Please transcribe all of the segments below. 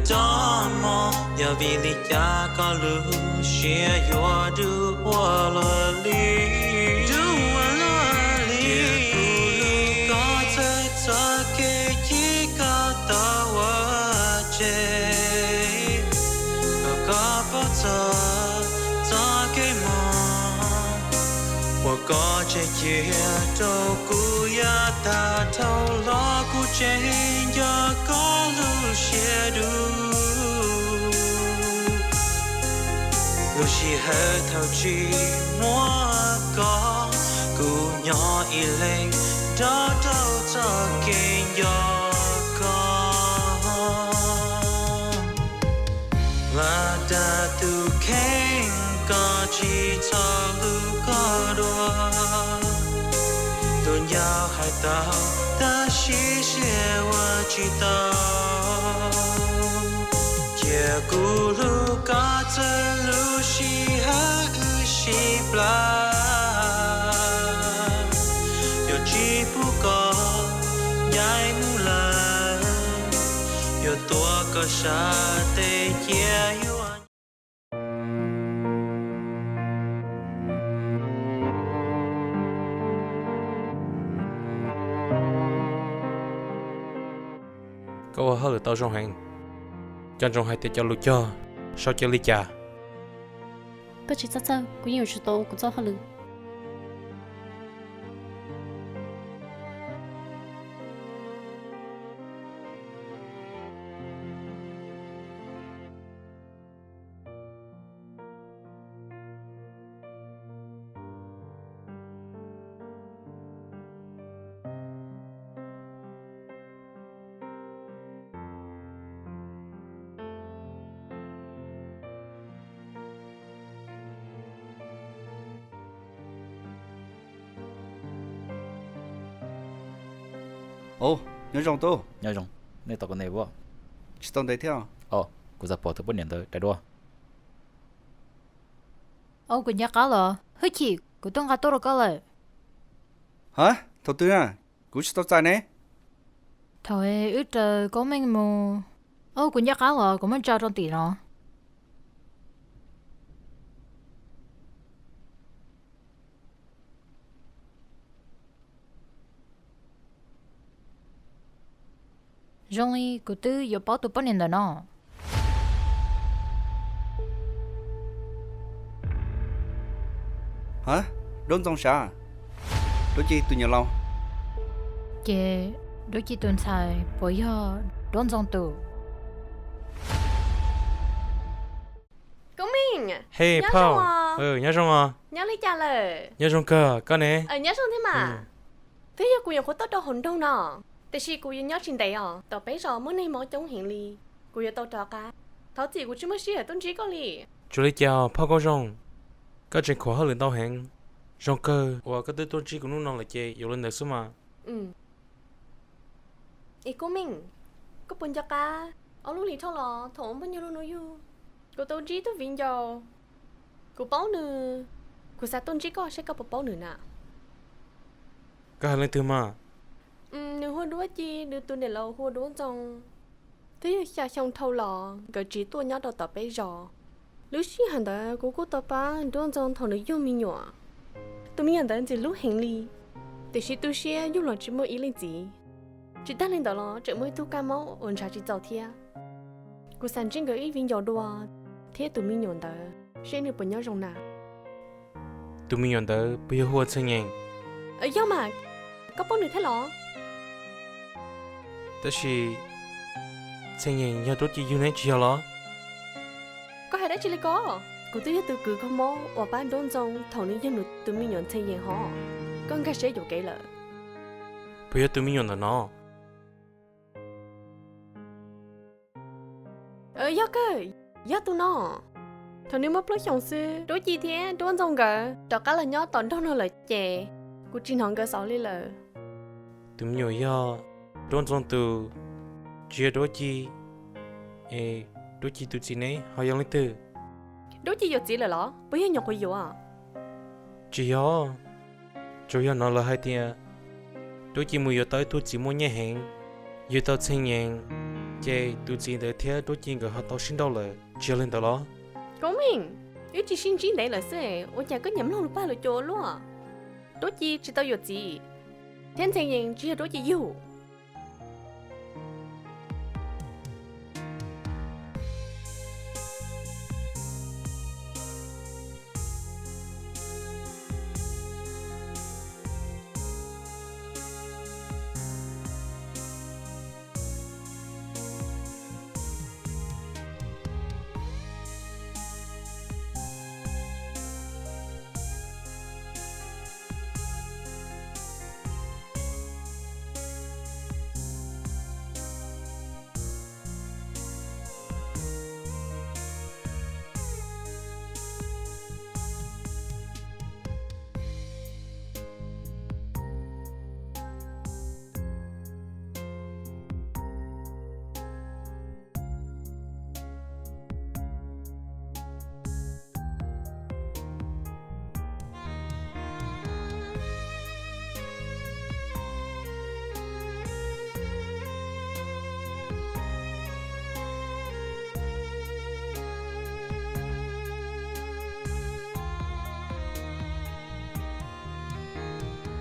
Tso moo, yog vim li cas koj lub siab yuav dub ua luaj li? Dub ua luaj li. Tias kuv hlub koj txawv txoj kev chim koj tau ua tseg, kom koj paub txog txoj kev mob uas koj tseg cia rau kuv. Yav tag dhau los kuv tseem nco koj lub siab dub. Lub sij hawm thaum tsis muaj koj, kuv nyob ib leeg nrog rau txoj kev nco koj. Ua dag tus kheej, koj tsis txhob hlub koj dua. Tus ncauj hais tau, tab sis siab ua tsis tau. Cia kuv hlub koj txawm lub sij hawm wb sib plam. Yuav tsis pub koj ncaim mus lawm, yuav tuav koj sab tes cia yuav. Koj ua hauj lwm tau zoo heev. Cov ntsoov hais tias cov lus cog sau cia li cas? Koj tsis txhob txhawj, kuv yeej yuav tsum tau ua kuv txoj hauj lwm. Ov, nyob zoo tub. Nyob zoo, nej tos kuv ntev puas? Tsis tau ntev thiab. Kuv txawm pom tus poj niam ntawd daim duab. Ov, kuv nco qab los. Hwj chim, kuv twb nqa tuaj rau koj lawm. Ha, thaum twg na? Kuv tsis tau txais ne. Thaum wb raws Koob Meej mus. Ov, kuv nco qab los, kuv muab tso rau tim no. Zoo li kuv twb yuav paub tus poj niam ntawm no. Ha, Duab Ntxoo sav? Duab Ci tus nyuam laus? Ces Duab Ci tus ntxhais puas yog Duab Ntxoo tus? Koob Meej, hej phauj, nyob zoo os. Nyob li cas lawm? Nyob zoo kawg, koj ne? Nyob zoo thiab mas. Twb yog kuv nyuam qhuav tuaj rau hauv nroog no, tiam sis kuv yuav nyob tsis ntev os. Tom peb zos muaj neeg mob coob heev li, kuv yuav tau rov qab. Thov txim kuv tsis muaj sij hawm tuaj ntsib koj li. Tsuas li cas phauj Koob Zoo, koj tseem khuam hauj lwm ntau heev. Zoo kawg uas koj twb tuaj ntsib kuv hnub no lawm ces yuav li ntawd xwb mas. Es Koob Meej, koj puas nco qab ob lub hlis dhau los thaum ua poj ncaug lub hnub yug, kuv tau ntsib tus viv ncaus, kuv paub nws, kuv xav tuaj ntsib koj saib koj puas paub nws na. Koj hais leej twg mas? Nws hu ua Duab Ci, nws tus niam laus hu ua Duab Ntxoo. Twb yog xya xyoo dhau los nkawd tsiv tuaj nyob rau tom peb zos. Lub sij hawm ntawd kuv kuj tau pab Duab Ntxoo thaum nws yug me nyuam. Tus me nyuam ntawd ntxim hlub heev li, tiam sis tu siab yug los tsis muaj ib leej txiv. Tsis tag li ntawd los tseem muaj ib tug kab mob uas ntshav tsis txaus thiab. Kuv xav ntsib nkawd ib viv ncaus dua thiab tus me nyuam ntawd seb nws puas nyob zoo na. Tus me nyuam ntawd puas yog hu ua Ntxhee Nyees? Yog mas, koj paub nws thiab los? Tab sis Ntxhee Nyees yog Duab Ci yug ne tsis yog los? Koj hais dab tsi li ko? Kuv twb yog tus kws kho mob uas pab Duab Ntxoo thaum nws yug nws tus me nyuam Ntxhee Nyees hos. Koj nkag siab yuam kev lawm. Puas yog tus me nyuam ntawm no? Yog kawg, yog tus no. Thaum nws muaj plaub xyoos xwb, Duab Ci thiab Duab Ntxoo nkawd rov qab los nyob tom nroog no lawm ces kuv tsis hnov nkawd xaus li lawm. Tus me nyuam yog Duab Ntxoo tus, tsis yog Duab Ci. Es Duab Ci tus txiv ne ho yog leej twg? Duab Ci yuav txiv lawm los puas yog nyuam qhuav yuav? Tsis yog, tsuas yog hnov lawv hais tias Duab Ci mus yuav tau ib tug txiv muaj nyiaj heev, yug tau Ntxhee Nyees Ces tus txiv ntawd thiab Duab Ci nkawd ho tau sib nrauj lawm, tsis yog li ntawd los? Koob Meej, wb tsis sib ntsib ntev lawm xwb, ua cas koj nyiam mloog lus paj lus cua ua luaj? Duab Ci tsis tau yuav txiv, thiab Ntxhee Yees tsis yog Duab Ci yug.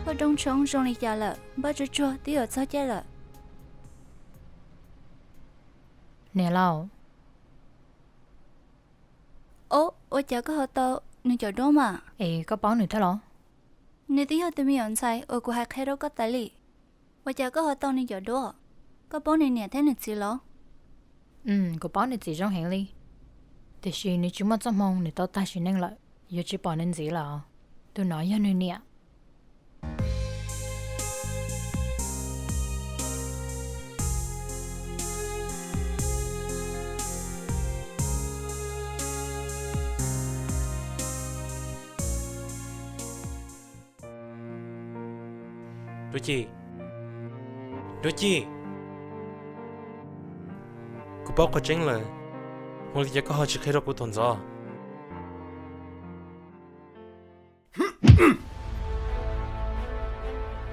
Poj Roob Tshoob zoo li cas lawm? Npaj tsuag tsuag twb yuav txog caij lawm. Niam laus. Ob, ua cas koj ho tau nws cov duab mas? Es koj paub nws thiab los? Nws twb yog tus me nyuam ntxhais uas kuv hais qhia rau koj tas li. Ua cas koj ho tau nws cov duab? Koj paub nws niam thiab nws txiv los? Kuv paub nws txiv zoo heev li, tiam sis nws tsis muaj txoj hmoo nws tau tag sim neej lawm, yuav tsis pom nws ntxiv lawm. Tus no yog nws niam. Duab Ci, Duab Ci, kuv paub qhov tseeb lawm, ua li cas koj ho tsis qhia rau kuv thaum ntxov?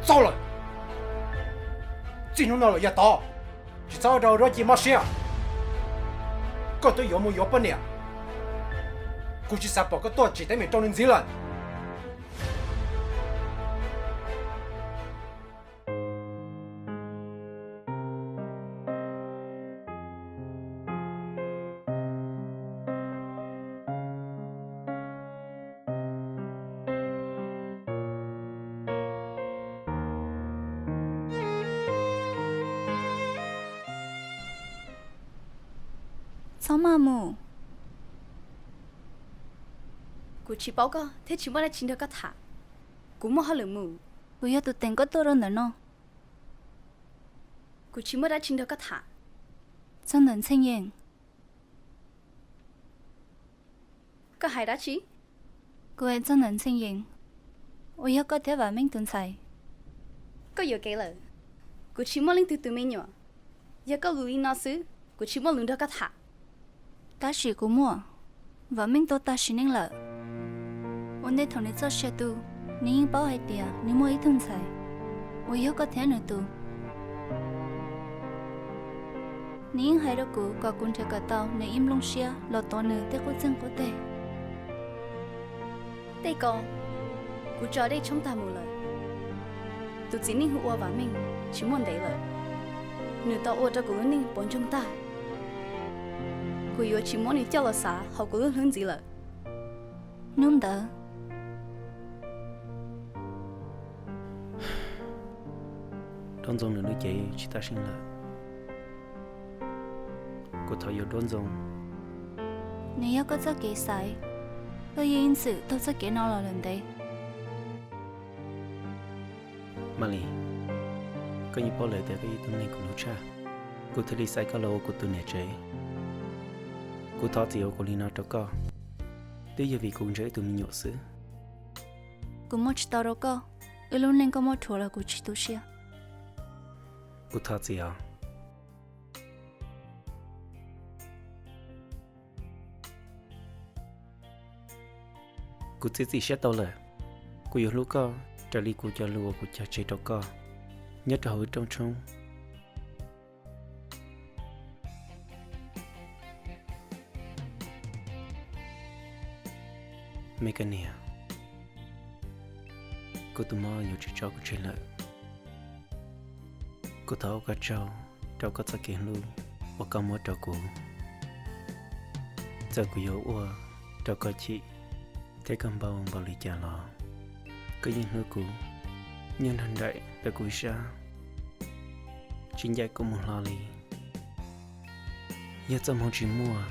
Txaus lawm, txij hnub no lawm yav tod, tsis txhob ua rau Duab Ci mob siab. Koj twb yuav mus yuav poj niam, kuv tsis xav pom koj tuaj tsim teeb meem rau nws ntxiv lawm. Txhob maj mus. Kuv tsis paub koj thiab tsis muaj dab tsi nrog koj tham. Kuv muaj hauj lwm mus. Kuv yog tus teem koj tuaj rau ntawm no. Kuv tsis muaj dab tsi nrog koj tham. Txog ntawm Ntxhee Yees. Koj hais dab tsi? Kuv hais txog ntawm Ntxhee Yees, uas yog koj thiab Vam Meej tus ntxhais. Koj yuam kev lawm. Kuv tsis muaj leej twg tus me nyuam. Yog koj lus li no xwb, kuv tsis muaj lus nrog koj tham. Tab sis kuv muaj. Vam Meej tau tag sim neej lawm. Ua ntej thaum nws txoj sia tu, nws yeej paub hais tias nws muaj ib tug ntxhais, uas yog koj thiab nws tus. Nws yeej hais rau kuv kom kuv nrhiav kom tau nws ib nplooj siab los tuav nws tej qub txeeg qub teg. Tej ko, kuv tso dej tshoob tag mus lawm. Tus txiv neej hu ua Vam Meej tsis muaj ntev lawm, nws tau ua rau kuv lub neej puas ntsoog tag. Kuv yuav tsis muab nws coj los xav hauv kuv lub hlwb ntxiv lawm. Hnub ntawd, Duab Ntxoo nws lub cev tsis tas seej lawm. Kuv thov yuav Duab Ntxoo. Nws yog koj txoj kev xaiv, koj yeej ntxwm taug txoj kev no los lawm ntev. Malis, koj yeej paub lawm tias koj yog ib tug neeg kuv hlub tshaj, kuv thiaj li xaiv koj los ua kuv tus niam tsev. Kuv thov txim uas kuv li no rau koj, twb yog vim kuv ntshaw ib tug me nyuam xwb. Kuv muaj tsis tau rau koj, wb lub neej koj muab rhuav los kuv tsis tu siab. Kuv thov txim os. Kuv txiav txim siab tau lawm, kuv yuav hlub koj raws li kuv cov lus uas kuv cog tseg rau koj nyob rau hauv wb rooj tshoob. Me koj niam, kuv tus mob yuav tsis tso kuv tseg lawm. Kuv thov ua koj tsaug rau koj txoj kev hlub uas koj muab rau kuv. Txawm kuv yuav ua rau koj chim thiab koj npau npaum li cas los koj yeej hlub kuv, nyob nrog nraim ntawm kuv ib sab, tsis ncaim kuv mus hlo li. Yog txoj hmoo tsis muaj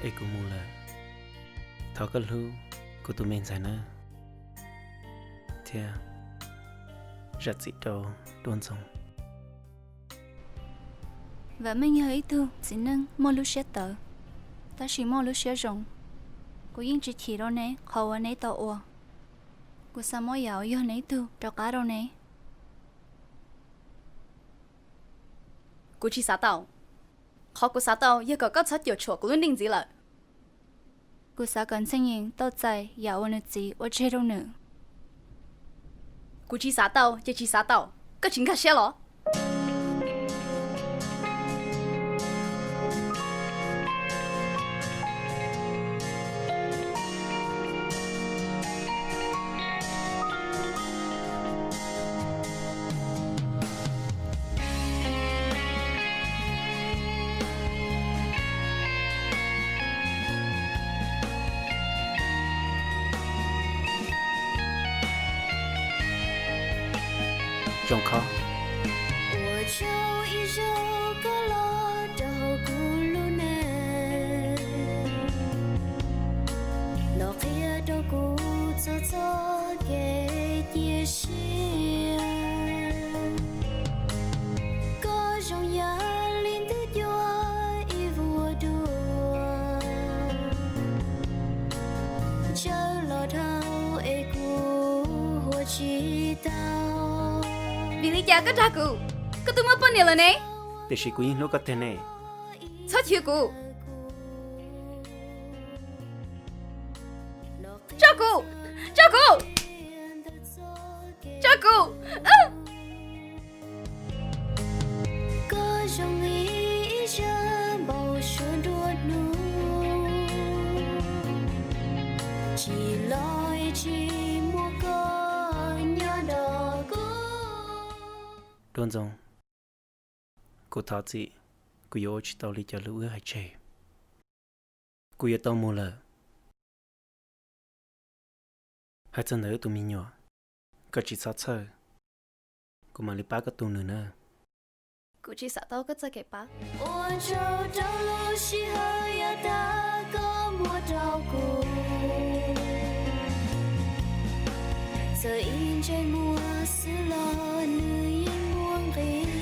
es kuv mus lawm, thov koj hlub kuv tus me ntxhais nawb, thiab zam txim rau Duab Ntxoo. Vam Meej yog ib tug txiv neej muaj lub siab tawv, tab sis muaj lub siab zoo. Kuv yeej tsis chim rau neb qhov uas neb tau ua. Kuv xav muab yam uas yog neb tug rov qab rau neb. Kuv tsis xav tau. Qhov kuv xav tau yog kom koj txhob cuam tshuam kuv lub neej ntxiv lawm. Kuv xav kom Ntxhee Yees tau txais yam uas nws txiv ua tseg rau nws. Kuv tsis xav tau ces tsis xav tau, koj tsis nkag siab los? Ua tsaug ib zaug koj los rau kuv lub neej, los qhia rau kuv txog txoj kev cia siab. Koj zoo yam li ntuj cua ib vuag dua, ntsawj los dhau es kuv hua tsis tau. Vim li cas koj dag kuv? Koj twb muaj poj niam lawm ne. Tiam sis kuv yeej hlub koj tiag ne. Txhob chwv kuv. Tso kuv! Tso kuv! Tso kuv! Koj zoo li ib zaj npau suav nruab hnub, tsis los tsis muaj koj nyob nrog kuv. Duab Ntxoo, kuv thov txim, kuv yuav ua tsis tau li cov lus wb hais tseg. Kuv yuav tau mus lawm. Hais txog ntawm wb tus me nyuam, koj tsis txhob txhawj, kuv mam li pab koj tu nws na. Kuv tsis xav tau koj txoj kev pab. Ua tsaug rau lub sij hawm yav tas koj muab rau kuv. Txawm ib ntsais muag xwb los nws yeej muaj nqis.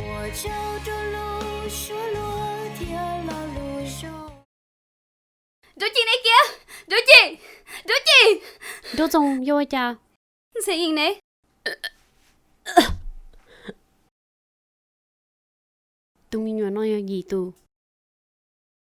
Ua tsaug rau lub suab luag thiab lo lus zoo. Nruab Ci, ne kiag! Nruab Ci! Nruab Ci! Nruab Ntxoo, yog ua cas? Ntxhee Yees ne? Tus me nyuam no yog Yim tus.